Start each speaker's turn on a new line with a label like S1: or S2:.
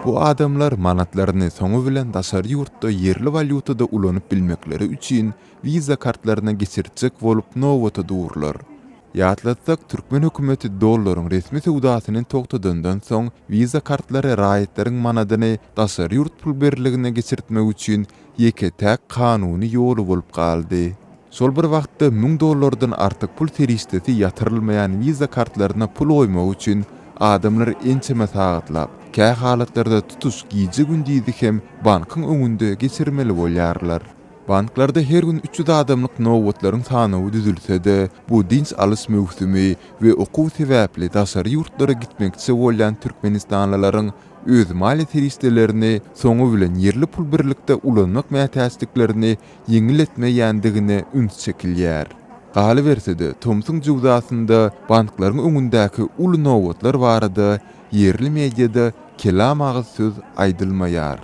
S1: Bu adamlar manatlaryny soňy bilen daşary ýurtda ýerli walýutada ulanyp bilmekleri üçin Visa kartlaryna geçirtjek bolup nobata durlar. Ýatlatsak, türkmen hökümeti dollaryň resmi söwdasyny togtadandan soň, Visa kartlary raýatlaryň manadyny daşary ýurt pul birligine geçirtmek üçin ýeke-täk kanuny ýoly bolup galdy. Şol bir wagtda, 1000 dollardan artyk pul serişdesi ýatyrylmaýan Visa kartlaryna pul goýmak üçin adamlar ençeme sagatlap, kähalatlarda tutuş gije-gündizi hem bankyň öňünde geçirmeli bolýarlar. Banklarda her gün 300 adamlyk nobatlaryň sanawy düzülse-de, bu dynç alyş möwsümi we okuw sebäpli daşary ýurtlara gitmekçi bolýan türkmenistanlylaryň öz maliýe serişdelerini soňy bilen ýerli pul birlikde ulanmak mätäçliklerini ýeňilletmeýändigine üns çekilýär. Galyberse-de, tomsuň jöwzasynda banklaryň öňündäki uly nobatlar barada ýerli mediada kelam agyz söz aýdylmaýar.